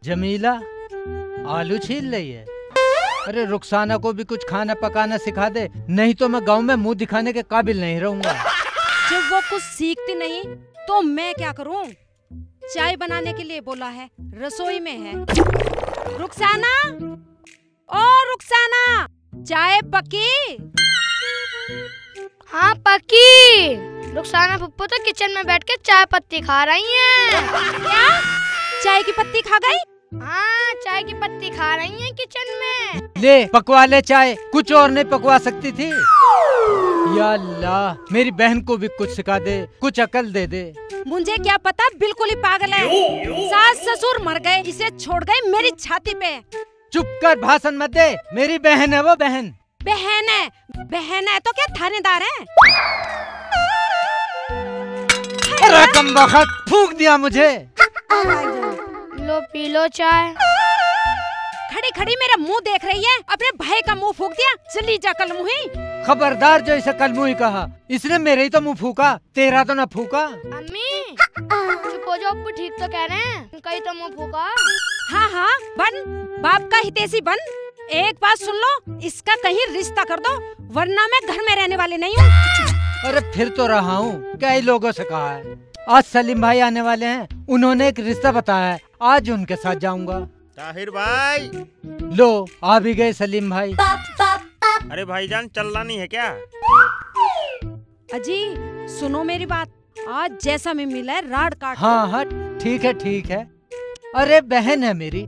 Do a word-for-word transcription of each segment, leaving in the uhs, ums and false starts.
जमीला, आलू छील रही है। अरे, रुखसाना को भी कुछ खाना पकाना सिखा दे, नहीं तो मैं गांव में मुंह दिखाने के काबिल नहीं रहूंगा। जब वो कुछ सीखती नहीं, तो मैं क्या करूं? चाय बनाने के लिए बोला है, रसोई में है। रुखसाना, ओ रुखसाना, चाय पकी? हाँ, पकी। रुखसाना फुप्पो तो किचन में बैठ के चाय पत्ती खा रही हैं। क्या? चाय की पत्ती खा गई? हाँ, चाय की पत्ती खा रही हैं किचन में। ले, पकवा ले चाय, कुछ और नहीं पकवा सकती थी? या अल्लाह, मेरी बहन को भी कुछ सिखा दे, कुछ अकल दे दे। मुझे क्या पता, बिल्कुल ही पागल है। सास ससुर मर गए, इसे छोड़ गए मेरी छाती पे। चुप कर, भाषण मत दे, मेरी बहन है वो, बहन। बहन है, बहन है तो क्या थानेदार है? अरे कमबख्त, फूंक दिया मुझे। लो, पी लो चाय। खड़ी खड़ी मेरा मुंह देख रही है, अपने भाई का मुंह फूंक दिया, चली जा कलमुही। खबरदार जो इसे कलमुही कहा, इसने मेरे ही तो मुंह फूंका, तेरा तो ना फूंका। अम्मी, चुप हो जाओ, अब्बू ठीक तो कह रहे हैं, कहीं तो मुंह फूंका। हाँ हाँ, बन, बाप का हितैषी बन। एक बात सुन लो, इसका कहीं रिश्ता कर दो, वरना मैं घर में रहने वाली नहीं हूँ। अरे फिर तो रहा हूँ, कई लोगों से कहा है। आज सलीम भाई आने वाले हैं, उन्होंने एक रिश्ता बताया है, आज उनके साथ जाऊंगा। ताहिर भाई। लो, आ भी गए सलीम भाई। अरे भाईजान, चलना नहीं है क्या? अजी, सुनो मेरी बात, आज जैसा भी मिला है, राड़ काट हाँ लो। हाँ, ठीक है, ठीक है। अरे बहन है मेरी,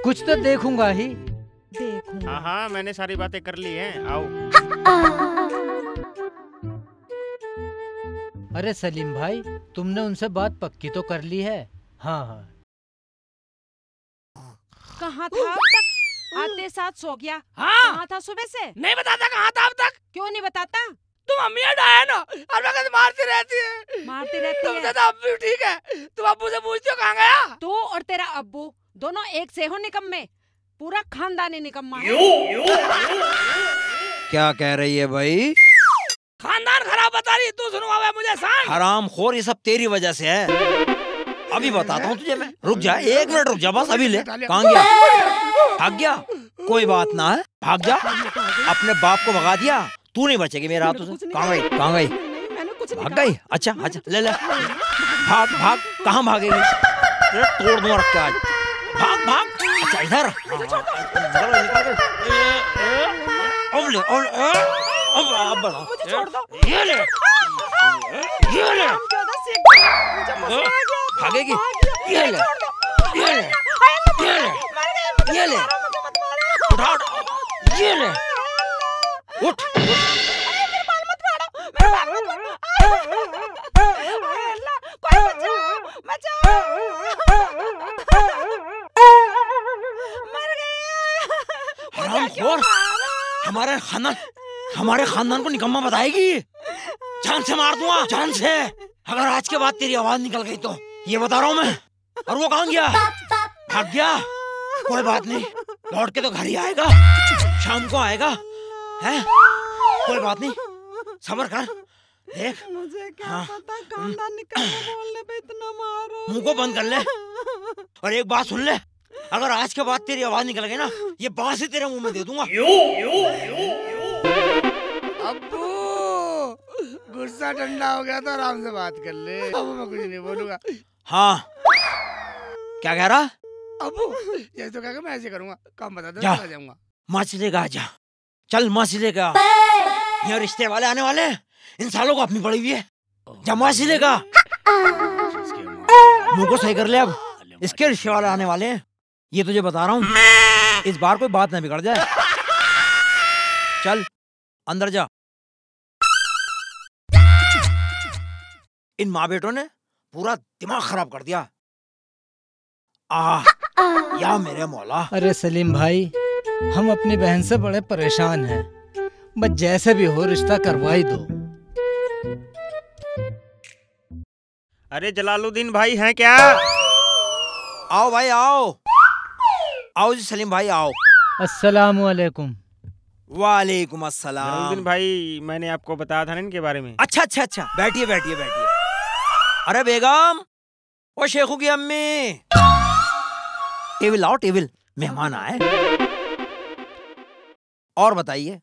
कुछ तो देखूंगा ही। देखूंगा। हाँ हाँ, मैंने सारी बातें कर ली हैं, आओ। अरे सलीम भाई, तुमने उनसे बात पक्की तो कर ली है? हाँ हाँ। कहाँ था अब तक? आते साथ सो गया। हाँ। कहाँ था सुबह से? नहीं बताता कहाँ था अब तक। क्यों नहीं बताता? तुम अम्मी डाया ना, और वक्त मारती रहती है। मारती रहती तुम है। तो अब्बू ठीक है, तुम अब्बू से पूछते हो कहाँ गया? तू और तेरा अब्बू दोनों एक से हो निकम्मे, पूरा खानदान ही निकम्मा है। क्या कह रही है भाई? खानदान खराब बता रही, तू सुनवावे मुझे सांड। हरामखोर, ये सब तेरी वजह से है। अभी बताता हूँ तुझे मैं। रुक जा, एक मिनट रुक जा बस, अभी ले। कहाँ गया? भाग गया? कोई बात ना है, भाग जा। अपने बाप को भगा दिया, तू नहीं बचेगी मेरे हाथों से। कहाँ गई? कहाँ गई? भाग गई? अच्छा अच्छा, ले ले, भाग भाग। कहाँ भागेगी? तेरा तोड़ दूंगा रख के आज। भाग भाग। अच्छा इधर। अब ले, अब, अब, अब बताओ। मुझे छोड़ दो। ये ले। ये ले। भागेगी। ये ले। ये ले। ये ले। उठा, उठा। ये ले। उठ। कोई बचाओ, बचाओ। मर गई। मुझे क्यों हरामखोर, मारा? हमारे खानदान, हमारे खानदान को निकम्मा बताएगी? जान से मार दूंगा, जान से। अगर आज के बाद तेरी आवाज निकल गई तो, ये बता रहा हूँ मैं। और वो कहाँ गया? भाग गया? कोई बात नहीं, लौट के तो घर ही आएगा, शाम को आएगा, हैं? कोई बात नहीं, सब्र कर। देख। मुझे क्या हाँ। पता, खानदान निकल के बोलने पे इतना मारो। मुंह को बंद कर ले। और एक बात सुन ले, अगर आज के बाद तेरी आवाज निकल गई ना, ये बांस ही तेरे मुंह में दे दूंगा। अब्बू, गुस्सा ठंडा हो गया तो आराम से बात कर ले। अब मैं कुछ नहीं बोलूंगा। हाँ, क्या कह रहा? अब्बू, जैसे तो कहा, मैं ऐसे करूंगा, काम बता दे, जा। चला जाऊंगा। माँ से लेकर आ जा। चल मासी लेके आ। यहाँ रिश्ते वाले आने वाले हैं, इन सालों को अपनी पड़ी हुई है। जा मासी लेके आ। मुंह को सही कर ले अब, इसके रिश्ते वाले आने वाले हैं, ये तुझे बता रहा हूँ। इस बार कोई बात ना बिगड़ जाए। चल अंदर जा। इन माँ बेटों ने पूरा दिमाग खराब कर दिया। आह, या मेरे मौला। अरे सलीम भाई, हम अपनी बहन से बड़े परेशान हैं, बस जैसे भी हो रिश्ता करवा ही दो। अरे जलालुद्दीन भाई हैं क्या? आओ भाई आओ, आओ जी सलीम भाई आओ। अस्सलाम वालेकुम। वालेकुम अस्सलाम। जलालुद्दीन भाई, मैंने आपको बताया था ना इनके बारे में। अच्छा अच्छा अच्छा, बैठिए बैठिए बैठिए। अरे बेगम, ओ शेखू की अम्मी, टेबल लाओ, टेबल, मेहमान आए। और बताइए।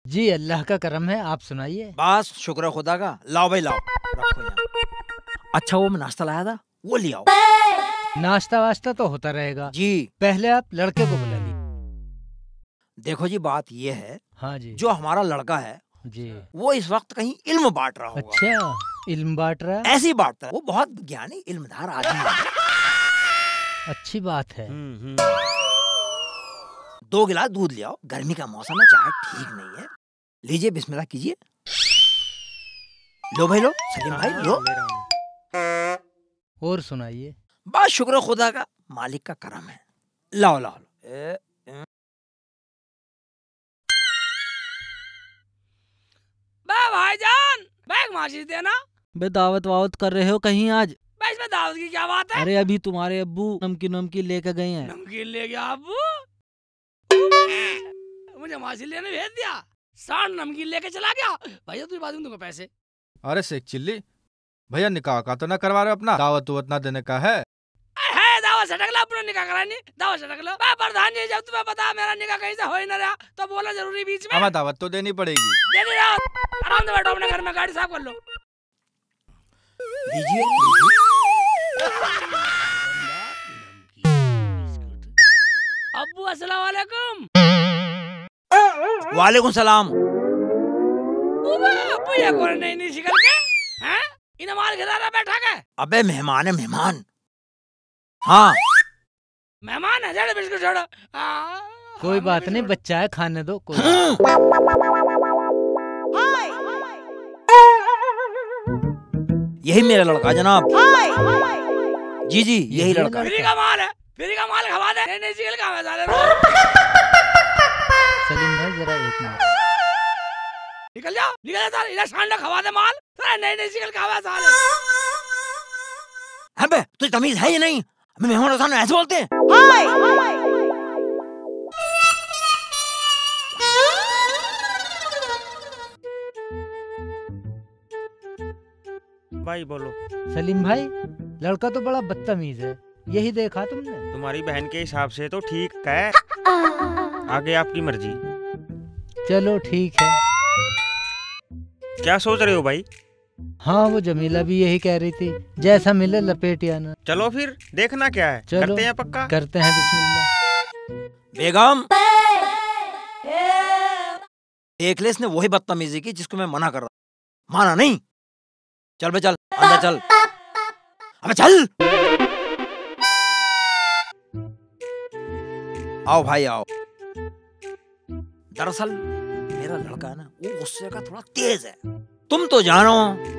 जी, अल्लाह का करम है, आप सुनाइए। बस शुक्र है खुदा का। लाओ भाई, लाओ, रखो यहाँ। अच्छा, वो मैं नाश्ता लाया था, वो ले आओ। नाश्ता वास्ता तो होता रहेगा। जी। पहले आप लड़के को बुला लीजिए। देखो जी, बात ये है, हाँ जी। जो हमारा लड़का है, जी। वो इस वक्त कहीं इल्म बांट रहा होगा। अच्छा, इल्म बांट रहा है? ऐसी बात है, वो बहुत ज्ञानी, इल्मदार आदमी है। अच्छी बात है। हम्म, हम्म। दो गिलास दूध ले आओ, गर्मी का मौसम है, चाय ठीक नहीं है। लीजिए, बिस्मिल्लाह कीजिए। लो भाई, लो, सलीम भाई, हाँ, लो। ले रहा हूँ। और सुनाइए। बस शुक्र खुदा का, मालिक का करम है। लाओ, लाओ, लाओ। ए, ए। बे भाईजान, बे एक माचिस देना। बे दावत वावत कर रहे हो कहीं आज? बे इसमें दावत की क्या बात है? अरे अभी तुम्हारे अब्बू नमकीन नमकीन लेके गए हैं। नमकीन ले गया अब्बू? मुझे माचिस लेने भेज दिया, सांड नमकीन लेके चला गया। भैया तुझे बाद में दूंगा पैसे। अरे शेख चिल्ली, भैया निकाह का तो ना करवा रहे हो अपना, दावत उवत ना देने का है? अरे है, दावत सटक लो, अपना निकाह करा नहीं, दावत सटक लो। बे प्रधान जी, जब तुम्हें पता मेरा निकाह कहीं से हो ही ना रहा, तो बोलना जरूरी बीच में। हमें दावत तो देनी पड़ेगी। दे दे दावत, आराम से बैठो अपने घर में, गाड़ी साफ कर लो। लीजिए, लीजिए। अब्बू, अस्सलाम वालेकुम। वालेकुम सलाम। अबे, अब्बू, ये कौन नई नई शिकल के? हैं? इन्हें माल खिला रहा बैठा के? अबे, मेहमान है, मेहमान। हाँ। मेहमान है, जरा बिस्कुट छोड़ो। आ, कोई बात नहीं, बच्चा है, खाने दो, कोई। यही मेरा लड़का जनाब। जी, जी, यही लड़का। फ्री का माल है, फ्री का माल खवा दे। नहीं, नहीं, जेल का है साले। सलीम भाई, जरा एक मिनट। निकल जाओ, निकल जाओ साले, इधर सांडा खवा दे माल। साले, नहीं, नहीं, जेल का है साले। अबे, तुझे तमीज है या नहीं? मैं मेहमान के सामने ऐसे बोलते हैं? भाई बोलो। सलीम भाई, लड़का तो बड़ा बदतमीज है, यही देखा तुमने? तुम्हारी बहन के हिसाब से तो ठीक है, आगे आपकी मर्जी। चलो ठीक है। क्या सोच रहे हो भाई? हाँ, वो जमीला भी यही कह रही थी, जैसा मिले लपेट आना। चलो फिर, देखना क्या है, चलो, करते हैं पक्का। करते हैं, बिस्मिल्लाह। बेगम, देख ले, इसने वही बदतमीजी की जिसको मैं मना कर रहा, माना नहीं। चल बे चल, अंदर चल। अबे चल। आओ भाई आओ। दरअसल मेरा लड़का है ना, वो गुस्से का थोड़ा तेज है। तुम तो जानो,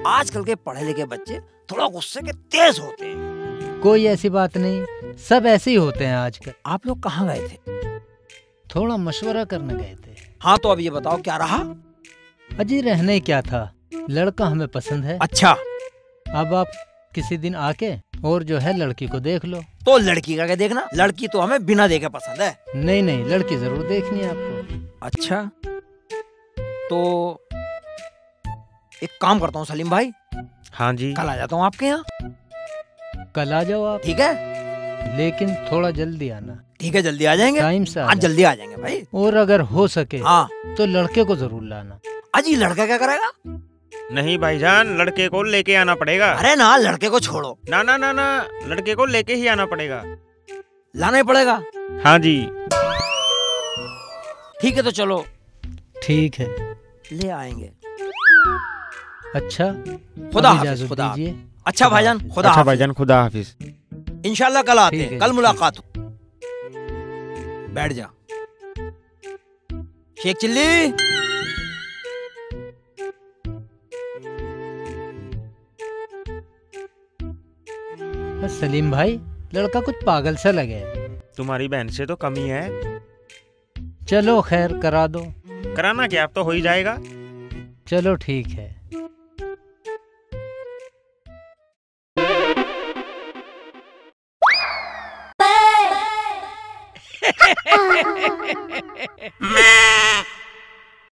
आजकल के पढ़े लिखे बच्चे थोड़ा गुस्से के तेज होते हैं। कोई ऐसी बात नहीं, सब ऐसे ही होते हैं आजकल। आप लोग कहाँ गए थे? थोड़ा मशवरा करने गए थे। हाँ, तो अब ये बताओ, क्या रहा? अजी, रहने क्या था, लड़का हमें पसंद है। अच्छा। अब आप किसी दिन आके और जो है लड़की को देख लो। तो लड़की का क्या देखना, लड़की तो हमें बिना देखे पसंद है। नहीं, नहीं, लड़की जरूर देखनी है आपको। अच्छा, तो एक काम करता हूँ सलीम भाई। हाँ जी। कल आ जाता हूँ आपके यहाँ। कल आ जाओ आप। ठीक है। लेकिन थोड़ा जल्दी आना। ठीक है, जल्दी आ जाएंगे। टाइम से आ जाओ। जल्दी आ जाएंगे भाई। और अगर हो सके, हाँ, तो लड़के को जरूर लाना। अजी, लड़का क्या करेगा? नहीं भाईजान, लड़के को लेके आना पड़ेगा। अरे ना, लड़के को छोड़ो। ना, ना, ना, ना, लड़के को लेके ही आना पड़ेगा। लाना ही पड़ेगा। हाँ जी। ठीक है, तो चलो। ठीक है। ले आएंगे। अच्छा, खुदा हाफिज, खुदा हाफिज। अच्छा भाईजान, खुदा हाफिज। अच्छा भाईजान, खुदा हाफिज। इंशाल्लाह कल आते हैं, कल मुलाकात हो। बैठ जा। शेख चिल्ली। बस सलीम भाई, लड़का कुछ पागल सा लगे। तुम्हारी बहन से तो कम ही है। चलो खैर, करा दो। कराना क्या, अब तो हो ही जाएगा। चलो ठीक है।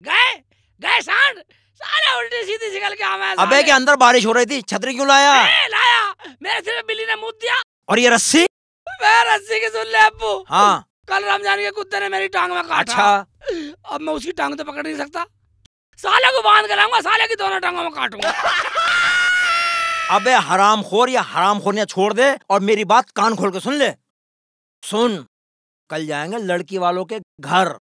गए, गए सांड, साले उल्टी सीधी शिकल के आवे हैं अबे, साले। के अंदर बारिश हो रही थी, छतरी क्यों लाया? ए, लाया, मेरे सिर पे बिल्ली ने मूत दिया। और ये रस्सी? बे रस्सी की सुन ले अब्बू। हाँ। कल रमजान के कुत्ते ने मेरी टांग में काटा। अच्छा। अब मैं उसकी टांग तो पकड़ नहीं सकता, साले को बांध के लाऊंगा, साले की दोनों टांगों में काटूंगा। अबे हरामखोर, या हरामखोरियां छोड़ दे और मेरी बात कान खोल के सुन ले। सुन, कल जाएंगे लड़की वालों के घर,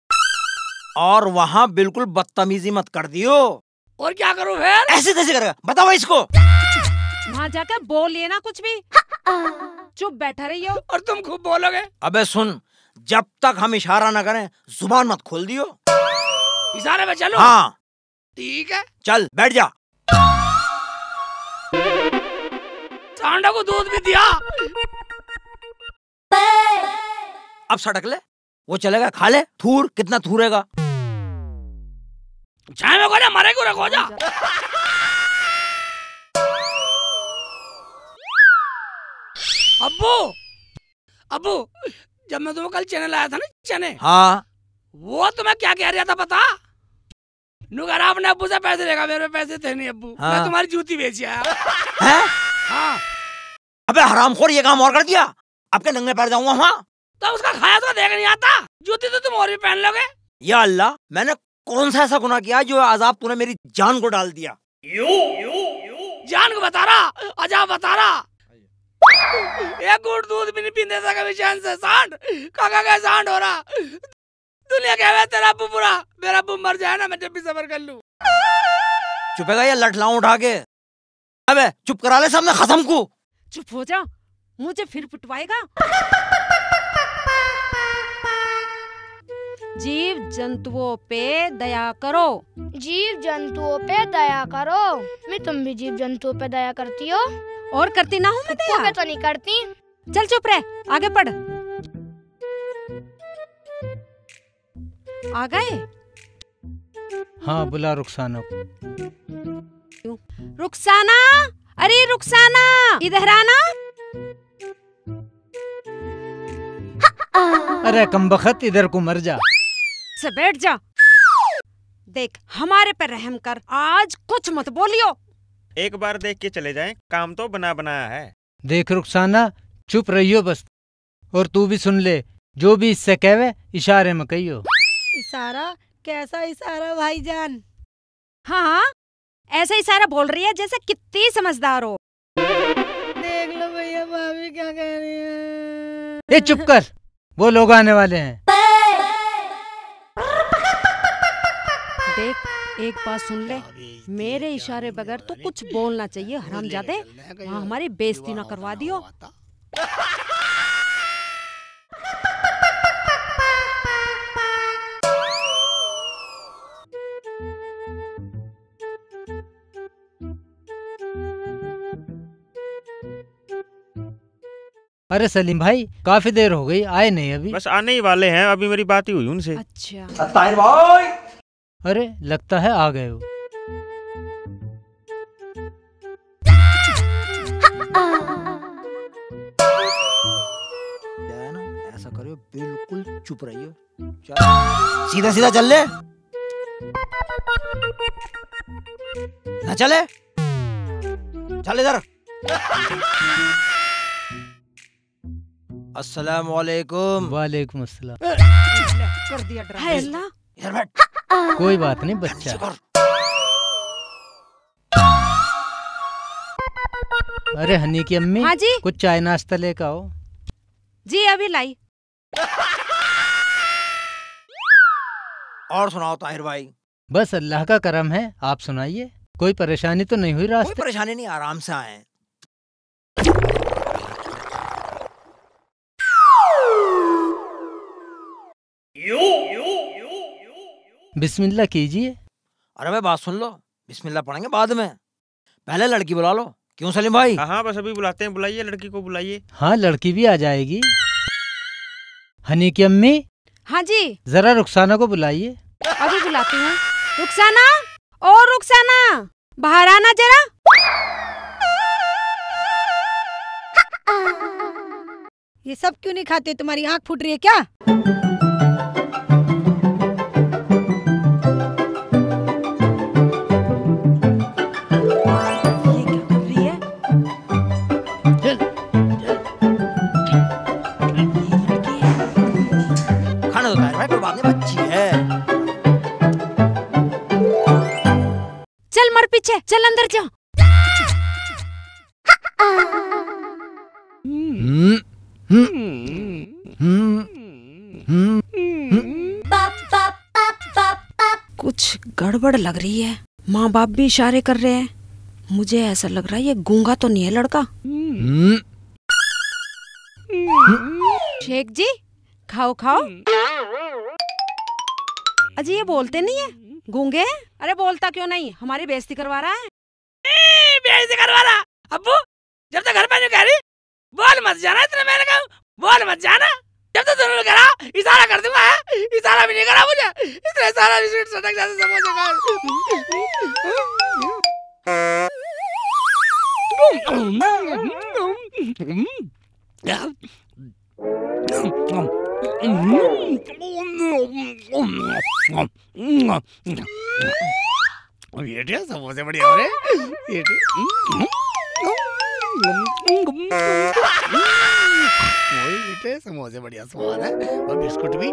और वहां बिल्कुल बदतमीजी मत कर दियो। और क्या करूं फिर? ऐसे तैसे करेगा, बताओ इसको। वहां जाके बोलिए ना कुछ भी, चुप बैठा रहियो। और तुम खूब बोलोगे। अबे सुन, जब तक हम इशारा ना करें, जुबान मत खोल दियो। इशारे पे चलो। हाँ। ठीक है। चल, बैठ जा। सांडा को दूध भी दिया। अब सड़क ले, वो चलेगा, खा ले, थूर, कितना थूरेगा। छाया में कोई ना मरे को रखो जा। अब्बू, अब्बू, जब मैं तुम्हें कल चने लाया था ना, चने, हाँ। वो तुम्हें क्या कह रहा था पता? नुगर आपने अब्बू से पैसे लेगा, मेरे पे पैसे थे नहीं अब्बू, मैं हाँ। तुम्हारी जूती बेच आया। हैं? हाँ। अबे हरामखोर, ये काम और कर दिया, अब क्या नंगे पैर जाऊंगा वहां? तो उसका खाया तो देख नहीं आता, जूती तो तुम और भी पहन लोगे। या अल्लाह, मैंने कौन सा ऐसा गुनाह किया जो अजाब तूने मेरी जान को डाल दिया? जान को बता रहा, अजाब बता रहा। एक घूंट दूध भी नहीं पीने से कभी चैन से, सांड, काका का सांड हो रहा। दुनिया कहवे तेरा अब्बू बुरा, मेरा अब्बू मर जाए ना, मैं जब भी सबर कर लूं। चुपेगा या लठलाऊं उठा के? अबे चुप करा ले सामने खसम को। चुप हो जा, मुझे फिर पिटवाएगा। जीव जंतुओं पे दया करो। जीव जंतुओं पे दया करो। मैं तुम भी जीव जंतुओं पे दया करती हो? और करती ना हूँ मैं कुत्तों दया? पे तो नहीं करती। चल चुप रह, आगे पढ़। आ गए? हाँ, बुला रुखसाना को। रुखसाना, अरे रुखसाना, इधर आना। अरे कमबख्त, इधर को मर जा। से बैठ जा। देख, हमारे पे रहम कर, आज कुछ मत बोलियो। एक बार देख के चले जाएं, काम तो बना बनाया है। देख रुखसाना, चुप रहियो बस, और तू भी सुन ले, जो भी इससे कहवे, इशारे में कहियो। इशारा? कैसा इशारा भाईजान? हाँ, हाँ, ऐसा इशारा बोल रही है जैसे कितनी समझदार हो। देख लो भैया, भाभी क्या कह रही है। ए, चुप कर, वो लोग आने वाले हैं। देख, एक बात सुन ले, मेरे इशारे बगैर तो कुछ बोलना चाहिए, हरामजादे। वहाँ हमारी बेइज्जती ना करवा दियो। अरे सलीम भाई, काफी देर हो गई, आए नहीं अभी। बस आने ही वाले हैं, अभी मेरी बात ही हुई उनसे। अच्छा। ताहिर भाई। अरे, लगता है आ गए हो। ऐसा करियो, बिल्कुल चुप रहियो। चल। सीधा सीधा चल ले। ना चले। चल इधर। अस्सलाम वालेकुम। वालेकुम अस्सलाम। कर दिया ड्रामा। हाय अल्लाह। इधर बैठ। कोई बात नहीं बच्चा। शुक्र। अरे हनी की अम्मी, हाँ जी। कुछ चाय नाश्ता लेकर आओ। जी अभी लाई। और सुनाओ ताहिर भाई। बस अल्लाह का करम है, आप सुनाइए, कोई परेशानी तो नहीं हुई रास्ते? कोई परेशानी नहीं, आराम से आए। बिस्मिल्लाह कीजिए। अरे भाई बात सुन लो, बिस्मिल्लाह पढ़ेंगे बाद में, पहले लड़की बुला लो। क्यों सलीम भाई? हाँ हाँ, बस अभी बुलाते हैं, बुलाइए लड़की को, बुलाइए। हाँ, लड़की भी आ जाएगी। हनी की अम्मी। हाँ जी। जरा रुखसाना को बुलाइए। अभी बुलाती हूँ। रुखसाना, ओ रुखसाना, बाहर आना जरा। ये सब क्यों नहीं खाते? तुम्हारी आंख फूट रही है क्या? ये क्या कर रही है? चल, चल। गड़बड़ लग रही है। माँ बाप भी इशारे कर रहे हैं। मुझे ऐसा लग रहा है, ये गूंगा तो नहीं है लड़का। हम्म। शेख जी, खाओ, खाओ। अजी, ये बोलते नहीं है, गूंगे हैं। अरे, बोलता क्यों नहीं, हमारी बेइज्जती करवा रहा है। ए, बेइज्जती करवा रहा। अब्बू, जब तक घर पे नहीं कह रही, बोल मत जाना, इतने मैंने कहा, बोल मत जाना। जब तक तुमने करा, इशारा कर दूंगा, है? इशारा भी नहीं करा मुझे। इतने सारा बिस्किट सटक जाते समोसे खा। ये टे समोसे बढ़िया हो रहे। ये टे, ओए, ये टे समोसे बढ़िया स्वाद है। और बिस्कुट भी।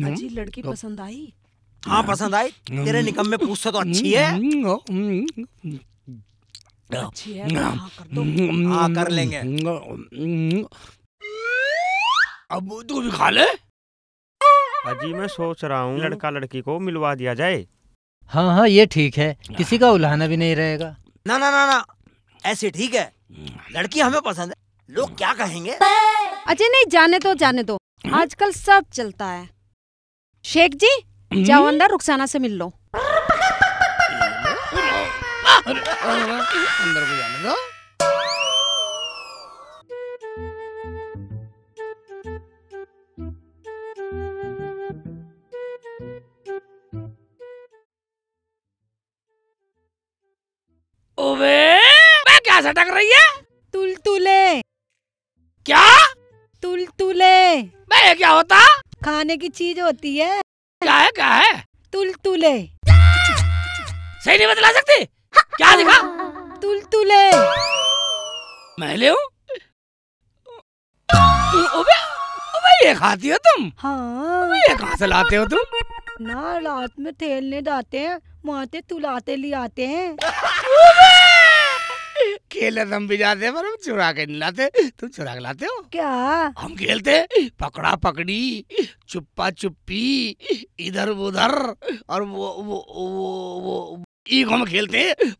अजी, लड़की पसंद आई? हाँ, पसंद आई। तेरे निकम्मे पूछ से तो अच्छी है। अच्छी है तो हाँ कर दो। हाँ, कर लेंगे। अब तू भी खा ले। अजी, मैं सोच रहा हूँ, लड़का लड़की को मिलवा दिया जाए। हाँ, हाँ, ये ठीक है, किसी का उलाहना भी नहीं रहेगा। ना, ना, ना, ना, ऐसे ठीक है। लड़की हमें पसंद है, लोग क्या कहेंगे? अजय, नहीं, जाने दो, जाने दो। आजकल सब चलता है। शेख जी, जाओ अंदर, रुखसाना से मिल लो। अंदर को जाने दो। ओबे, बे क्या सटक रही है? तुलतुले। क्या? तुलतुले। बे ये क्या होता? खाने की चीज होती है। क्या है, क्या है? तुलतुले। सही नहीं बतला सकती? क्या दिखा? तुलतुले। मैं ले हूँ। अबे, अबे, ये खाती हो तुम? हाँ। अबे, ये कहाँ से लाते हो तुम? ना, रात में खेलने जाते हैं, वहाँ से तुलाते ले आते हैं। अबे, खेलने तो हम भी जाते हैं, पर हम चुरा के नहीं लाते। तुम चुरा के लाते हो? क्या? हम खेलते हैं पकड़ा पकड़ी, छुपा छुपी, इधर उधर, और वो, वो, वो, वो, ये हम खेलते हैं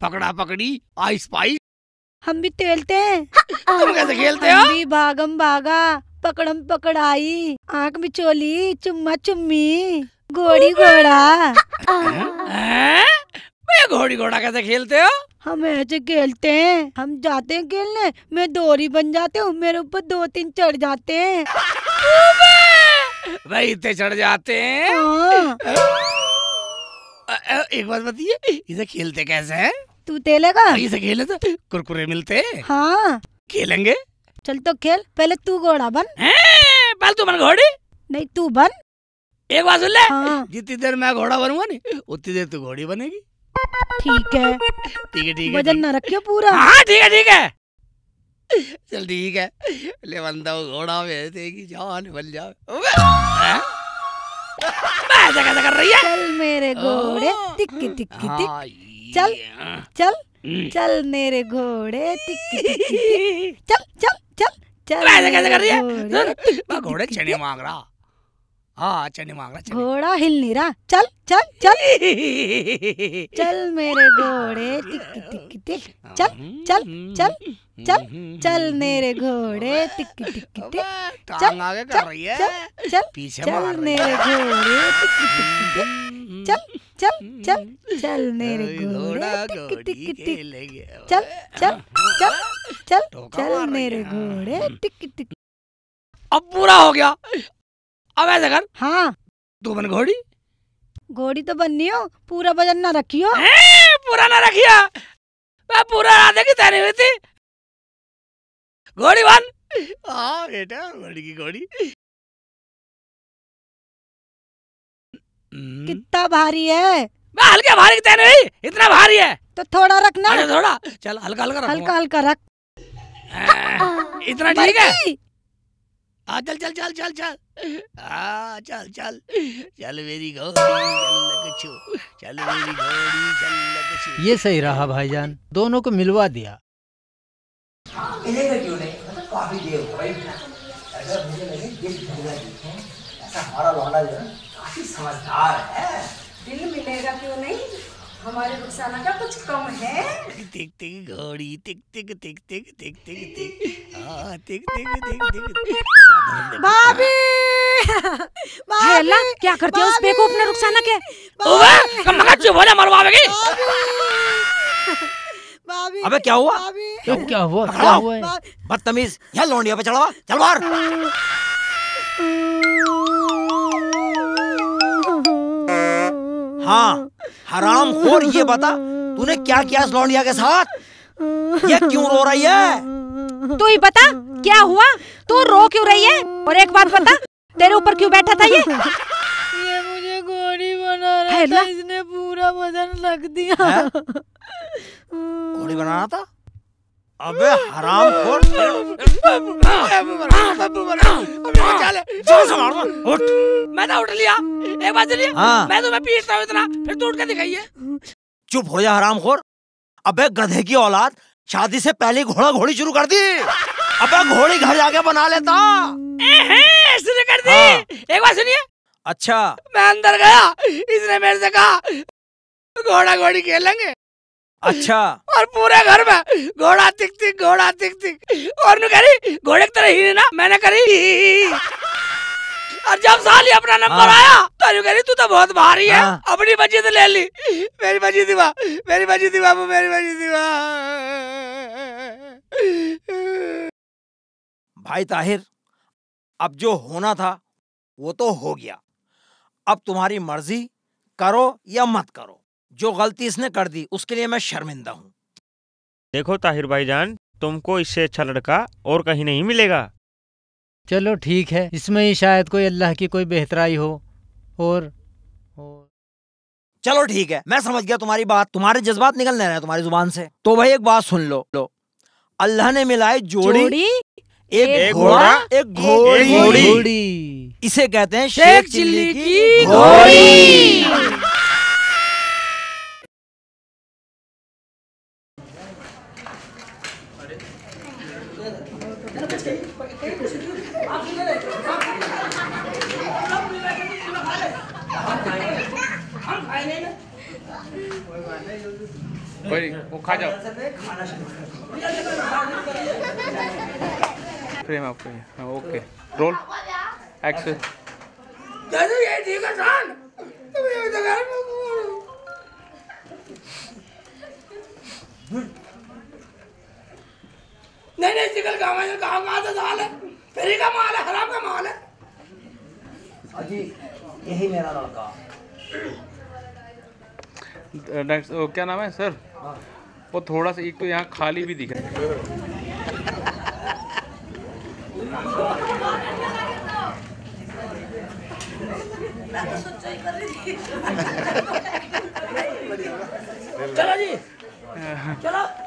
पकड़ा पकड़ी, आइस पाइस। हम भी खेलते हैं। तुम कैसे खेलते हो? हम भी भागम भागा, पकड़म पकड़ाई, आंख मिचोली, चुम्मा चुम्मी, घोड़ी घोड़ा। हैं? मैं घोड़ी घोड़ा कैसे खेलते हो? हम ऐसे खेलते हैं, हम जाते हैं खेलने, मैं दोरी बन जाते हूँ, मेरे ऊपर दो तीन चढ़ जाते हैं। भाई, इतने चढ़ जाते हैं? हाँ। अ, अ, एक बात बताइए, इसे खेलते कैसे हैं? तू खेलेगा? इसे खेले तो कुरकुरे मिलते हैं। हाँ। खेलेंगे। चल तो खेल, पहले तू घोड़ा बन। हैं? पहले तू बन घोड़ी। नहीं, तू बन। एक बात सुन ले। हाँ। जितनी देर मैं घोड़ा बनूंगा नहीं, उतनी देर तू घोड़ी बनेगी। ठीक है। ठीक है, ठीक है, वजन ठीक। ना रखियो पूरा। हाँ, ठीक है, ठीक है। चल ठीक है, ले बंदा वो घोड़ा में तेरी जान बन जावे। अबे, हैं? मैं ऐसा कैसे कर रही है? चल मेरे घोड़े, ओह। टिक टिक टिक। हाँ, चल, ये, हाँ। चल, हम्म। चल मेरे घोड़े, टिक टिक टिक। चल, चल, चल, चल मैं ऐसा कैसे मेरे कर रही है? घोड़े, सुन, टिक मैं टिक घोड़े टिक। चने मांग रहा। हाँ, चने मांग रहा, चने। घोड़ा हिल नहीं रहा। चल, चल, चल। चल मेरे घोड़े, टिक टिक टिक। चल, चल, चल, चल, चल मेरे घोड़े, टिक टिक टिक। अबे, चल, टांग आगे कर चल, रही है। चल, चल, पीछे चल मार रही मेरे है। घोड़े, टिक टिक टिक। चल, चल, चल, चल मेरे अरे, घोड़े, घोड़ा टिक घोड़ी टिक टिक। खेलेंगे। चल, चल, चल, चल, टोका चल मार रही मेरे है। घोड़े, टिक टिक। अब पूरा हो गया। अब ऐसा कर। हाँ। तू बन घोड़ी। घोड़ी तो बननी हो, पूरा वजन ना रखियो। हैं, पूरा ना रखिया। मैं पूरा ना देखी तेरी हुई थी। घोड़ी बन। हाँ बेटा, घोड़ी की घोड़ी। हम्म। कितना भारी है? मैं हल्का भारी की तेरी हुई, इतना भारी है। तो थोड़ा रखना। अरे थोड़ा, चल हल्का हल्का रख। हल्का हल्का रख। आ, इतना ठीक है? बड़ी। आ, चल, चल, चल, चल, चल। आ, चल, चल। चल मेरी घोड़ी, चल लग छू। चल मेरी घोड़ी, चल लग छू। ये सही रहा भाईजान, दोनों को मिलवा दिया। मिलेगा क्यों नहीं? मतलब काफी देर हो गई। अगर मुझे लगे गिफ्ट मिलेगा, हमारा लौंडा जो है, काफी समझदार है। दिल मिलेगा क्यों नहीं, हमारे रुखसाना का कुछ कम है। टिक टिक घोड़ी, टिक टिक, टिक टिक, टिक टिक, टिक। हाँ, टिक टिक, टिक टिक। भाभी, हाय अल्लाह, भाभी, क्या कर दिया उस बेवकूफ ने रुखसाना के? भाभी। ओए, कम बका, चुप हो जा, मरवावेगी। भाभी, भाभी, अबे क्या हुआ? भाभी। क्या, क्या हुआ? क्या हुआ है? बदतमीज, यहाँ लौंडिया पे चढ़वा, चल बाहर। हाँ, हरामखोर, ये बता, तूने क्या किया इस लौंडिया के साथ? ये क्यों रो रही है? तू ही बता, क्या हुआ? तू रो क्यों रही है? और एक बात बता, तेरे ऊपर क्यों बैठा था ये? ये मुझे घोड़ी बना रहा था, इसने पूरा बदन रख दिया। हैं? घोड़ी बना रहा था? अबे हरामखोर। अबे चल, जोर से मारूंगा। उठ। मैं तो उठ लिया। एक बात सुनिए। हाँ। मैं तुम्हें पीटता हूँ इतना, फिर तू उठ के दिखाइए। चुप हो जा हरामखोर। अबे गधे की औलाद, शादी से पहले ही घोड़ा घोड़ी शुरू कर दी। अबे घोड़ी घर जाके बना लेता। एहे, शुरू कर दी। हाँ। एक बात सुनिए। अच्छा। मैं अंदर गया, इसने मेरे से कहा, "घोड़ा घोड़ी खेलेंगे।" अच्छा। और पूरे घर में घोड़ा तिक तिक, घोड़ा तिक तिक। और नु करी, "घोड़े की तरह ही ना," मैंने करी। और जब साली अपना नंबर हाँ। आया, तो नु करी, "तू तो बहुत भारी है।" हाँ। अपनी मस्जिद ले ली। मेरी मस्जिद दिवा, मेरी मस्जिद दिवा, मेरी मस्जिद दिवा। भाई ताहिर, अब जो होना था, वो तो हो गया। अब तुम्हारी मर्जी, करो या मत करो। जो गलती इसने कर दी, उसके लिए मैं शर्मिंदा हूँ। देखो ताहिर भाईजान, तुमको इससे अच्छा लड़का और कहीं नहीं मिलेगा। चलो ठीक है, इसमें ही शायद कोई अल्लाह की कोई बेहतराई हो। और, और चलो ठीक है, मैं समझ गया तुम्हारी बात, तुम्हारे जज्बात निकलने रहे तुम्हारी जुबान से। तो भाई एक बात सुन लो, लो, अल्लाह ने मिलाई जोड़ी, जोड़ी, एक एक घोड़ा, घोड़ा, एक एक घोड़ी। घोड़ी। इसे कहते हैं शेख शेख चिल्ली चिल्ली की की घोड़ी। घोड़ी। कोई नहीं, वो खा जाओ। फ्रेम आपको ही। हाँ, ओके। रोल। एक्शन। दादू, ये ठीक है, जान। तुम ये जगह नहीं, नहीं, चिकन खावा, ये कहाँ, कहाँ से साल है? फ्री का माल है, हराम का माल है। अजी, यही मेरा लड़का। नेक्स्ट, वो क्या नाम है सर? हाँ। वो थोड़ा सा एक तो यहाँ खाली भी दिख रहा है। मैं तो सच्चाई कर रही थी। चलो जी, चलो।